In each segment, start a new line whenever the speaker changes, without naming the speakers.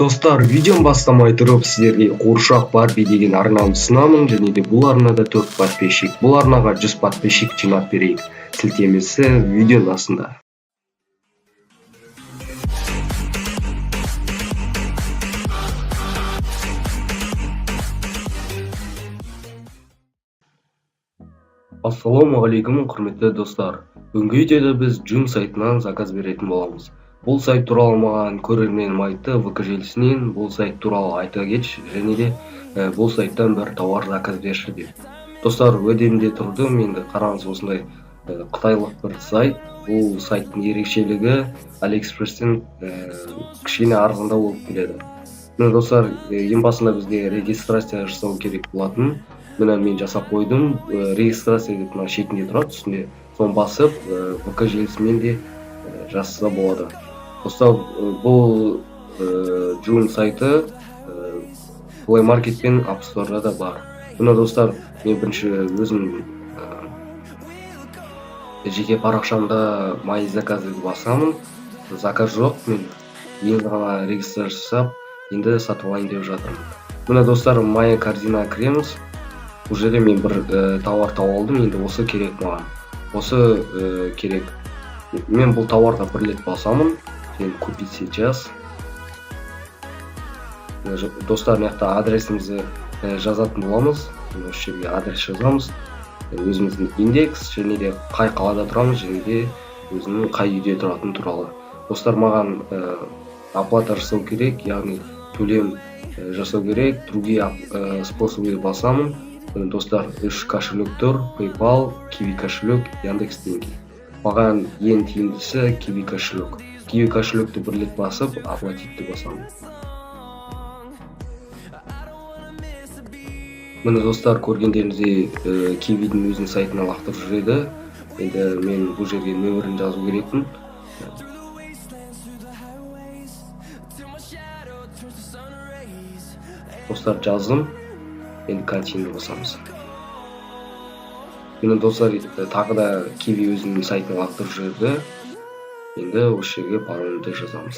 Достар, видеоны бастамай тұрып, сіздерге «Қуыршақ Барби» деген арнаны ұсынамын. Және де бұл арнада төрт подписчик. Бұл арнаға 100 подписчик жинап берейік. Сілтемесі видеоның астында. Ассалаумағалейкум, құрметті достар! Бүгінгі видеода біз Joom сайтынан заказ беретін боламыз. Бұл сайт туралы маған көрерменім айтты ВК желісінен: «Бұл сайт туралы айта кетші және де бұл сайттан бір тауар заказ берші», – деп. Достар, уәдемде тұрдым. Енді қараңыз, осындай қытайлық бір сайт. Бұл сайттың ерекшелігі Алиэкспресстен кішкене арзандау болып келеді. Міне, достар, ең басында бізге регистрация жасау керек болатын. Міне, мен жасап қойдым. Регистрация деп мына шетінде тұрады, үстінде. Соны басып, ВК желісімен де жазса болады. Достар, бұл Joom сайты Play Market пен App Store'да да бар. Міне, достар, мен бірінші өзім жеке парақшамда «Мои заказы» басамын. Заказ жоқ, мен енді ғана регистрация жасап, енді сатып алайын деп жатырмын. Міне, достар, «Моя корзина» кіреміз. Бұл жерде мен бір тауар тауып алдым. Енді осы керек маған, осы керек. Мен бұл тауарға бір рет басамын және «Купить сейчас». Достар, мына жақта адресімізді жазатын боламыз. Осы жерге адрес жазамыз, өзіміздің индекс және де қай қалада тұрамыз және де өзінің қай үйде тұратыны туралы. Достар, маған оплата жасау керек, яғни төлем жасау керек. «Другие способы» басамын. Достар, үш кошелек тұр: PayPal, Kiwi кошелек, Яндекс Деньги. Маған ең тиімдісі Kiwi кошелек. Kiwi кошелекті бір рет басып, «Оплатить» деп басамын. Міне, достар, көргендеріңіздей, Кивидің өзінің сайтына лақтырып жіберді. Енді мен бұл жерге нөмірін жазу керекпін. Достар, жаздым. Енді «Continue» басамыз. Міне, достар, тағы да Киви өзінің сайтына лақтырып жіберді. Енді осы жерге паролімді жазамыз.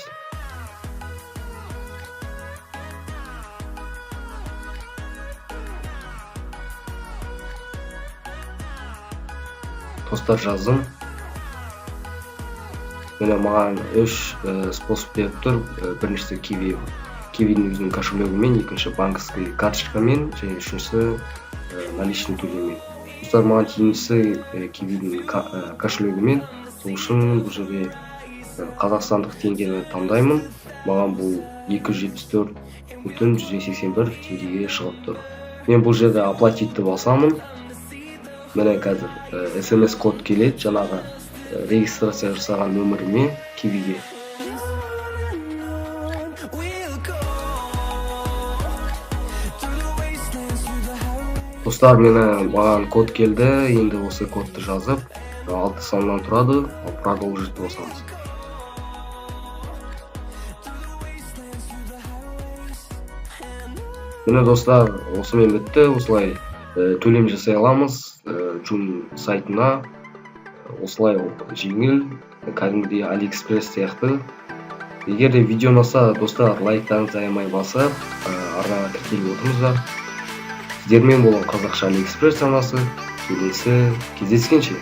Достар, жаздым. Міне, маған үш способ беріп тұр. Біріншісі Кивидің өзінің кошелегімен, екінші банковский карточкамен және үшіншісі наличный төлеммен. Достар, маған тиімдісі Кивидің кошелегімен. Сол үшін бұл жерде қазақстандық теңгені таңдаймын. Маған бұл 274,181 теңгеге шығып тұр. Мен бұл жерде «Оплатить» басамын. Міне, қазір СМС код келеді жаңағы регистрация жасаған нөміріме Кивиге.
We'll go through the wastelands, through the highways.
Достар, мені маған код келді. Енді осы кодты жазып, алты саннан тұрады, «Продолжить» басамыз. Міне, достар, осымен бітті. Осылай төлем жасай аламыз Joom сайтына. Осылай жеңіл, кәдімгідей Алиэкспресс сияқты. Егер де видео ұнаса, достар, лайктарыңызды аямай басып, арнаға тіркеліп отырыңыздар. Сіздермен болған Қазақша Алиэкспресс арнасы. Келесі кездескенше!